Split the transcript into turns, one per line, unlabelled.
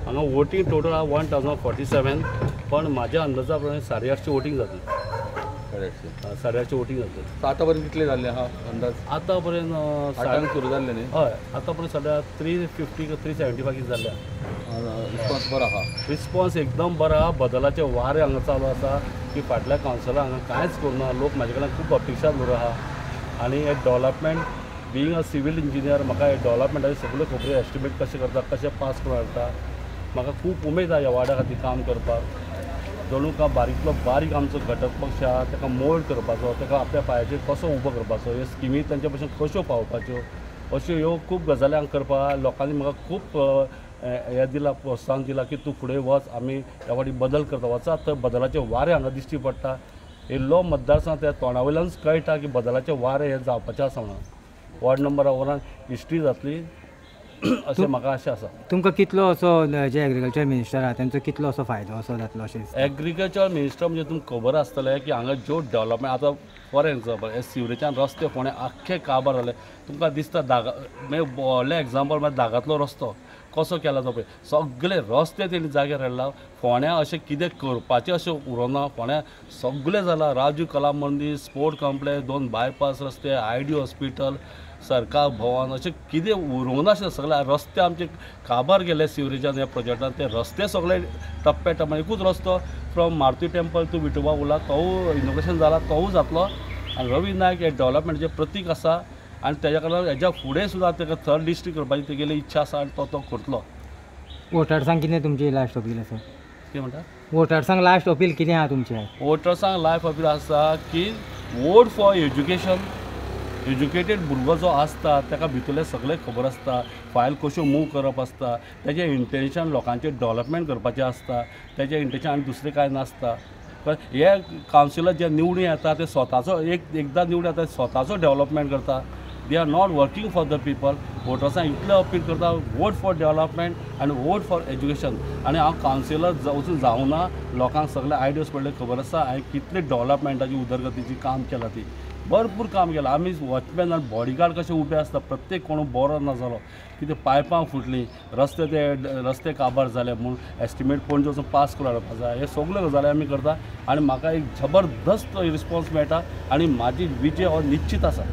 हांगा voting total आहा 1047, पण म्हाज्या अंदाजा प्रमाणे 850 वोटींग जातलें. 850 वोटींग जातलें.
आतां पर्यंत कितले जाल्ले आहा अंदाज?
आतां पर्यंत
8 सुरू जाल्ले न्ही?
हय, आतां पर्यंत सद्या 350 375 जाल्ले.
रिस्पॉन्स बरो आहा?
रिस्पॉन्स एकदम बरो आहा. बदलाचे वारें हांगा चालू आसा की फाटल्या कावन्सिलान हांगा कांयच करूं ना. लोक म्हाजे कडल्यान खूब अपेक्षा दवरून आहा आनी हे development being a civil engineer म्हाका हे डेवलपमेंटाचे सगळ्यो खबरी एस्टिमेट कशें करता, कशें पास करून हाडटा. म्हाका खूब उमेद आहा ह्या वार्डा खातीर काम करपाक. जणू का बारीकलो बारीक आमचो घटक पक्ष आहा ताका मोल्ड करपाचो, ताका आपल्या पांयाचेर कसो उबो करपाचो, ह्यो स्किमी तांच्या पसून कश्यो पावोवपाच्यो, अश्यो ह्यो खूब गजाली हांगा करपाक लोकांनी म्हाका खूब हें दिलां, प्रोत्साहन दिलां की तूं फुडें वच, आमी ह्या फावटी बदल करता. वचात थंय बदलाचें वारें हांगा दिश्टी पडटा. येयल्लो मतदारसंघ त्या तोंडा वयल्यानूच कळटा की बदलाचें वारें हें जावपाचें आसा म्हणून. वॉर्ड नंबर 1 हिस्ट्री जातली अशें म्हाका आशा आसा.
तुमकां कितलो असो जे एग्रीकल्चर मिनिस्टर आहा तेंचो कितलो असो फायदो असो जातलो अशें दिसता?
एग्रीकल्चर मिनिस्टर म्हणजे तुमकां खबर आसतलें की हांगा ज्यो डेवलपमेंट आतां फॉर एग्जाम्पल हे सिवरेच्यान रस्ते फोंडें आख्खे काबार जाले. तुमकां दिसता दागा, मागीर व्हडलें एग्जाम्पल म्हळ्यार दागांतलो रस्तो कसो केला तो पळय, सगळे रस्ते तेणी जाग्यार हाडला. फोंड्यां अशें कितें करपाचें अशें उरोना. फोंड्यां सगळें जालां. राजीव कला मंदीर, स्पोर्ट कॉम्प्लेक्स, 2 बायपास रस्ते, आयडी हॉस्पिटल, सरकार भवन, अशें कितें उरूंक नाशिल्लें. सगळे रस्ते आमचे काबार गेले सिवरेजान ह्या प्रोजेक्टान. ते रस्ते सगळे टप्प्या टप्प्यान, एकूच रस्तो from Maruti temple to Vithoba उरला, तोवूय इनोग्रेशन जाला, तोवूय जातलो. आनी रवी नायक हे डेवलपमेंटाचें प्रतीक आसा आनी तेज्या कारणान हेज्या फुडें सुद्दां ताका थर्ड डिस्ट्रिक्ट करपाची तेगेली इच्छा आसा आनी तो करतलो.
वोटर्सांक कितें तुमची लास्ट अपील आसा?
कितें म्हणटा?
वोटर्सांक लास्ट अपील कितें आहा तुमचें?
वोटर्सांक लायफ अपील आसा की वोट फॉर एज्युकेशन. एज्युकेटेड भुरगो जो आसता ताका भितरलें सगळें खबर आसता, फायल कश्यो मूव करप आसता, तेजें इंटेंशन लोकांचें डेवलपमेंट करपाचें आसता, तेजें इंटेंशन आनी दुसरें कांय नासता. पण हे कावन्सिलर जे निवडून येता ते स्वताचो एकदां निवडून येता स्वताचो डेवलपमेंट करता. They are not working for the people. वोटर्सांक इतलें अपील करता, वोट फॉर डेवलपमेंट आनी वोट फॉर एज्युकेशन. आनी हांव कावन्सिलर वचून जावना, लोकांक सगळे आयडियाज पडले खबर आसा हांवें कितले डेवलपमेंटाची उदरगतीची काम केलां, ती भरपूर काम केलां. आमी वॉचमॅन आनी बॉडीगार्ड कशे उबे आसता, प्रत्येक कोण बरो ना जालो, कितें पायपां फुटलीं, रस्ते ते रस्ते काबार जाले म्हूण एस्टिमेट पणजे वचून पास करून हाडपा जाय. हे सगल्यो गजाली आमी करता आनी म्हाका एक जबरदस्त रिस्पॉन्स मेळटा आनी म्हाजी विजय हो निश्चीत आसा.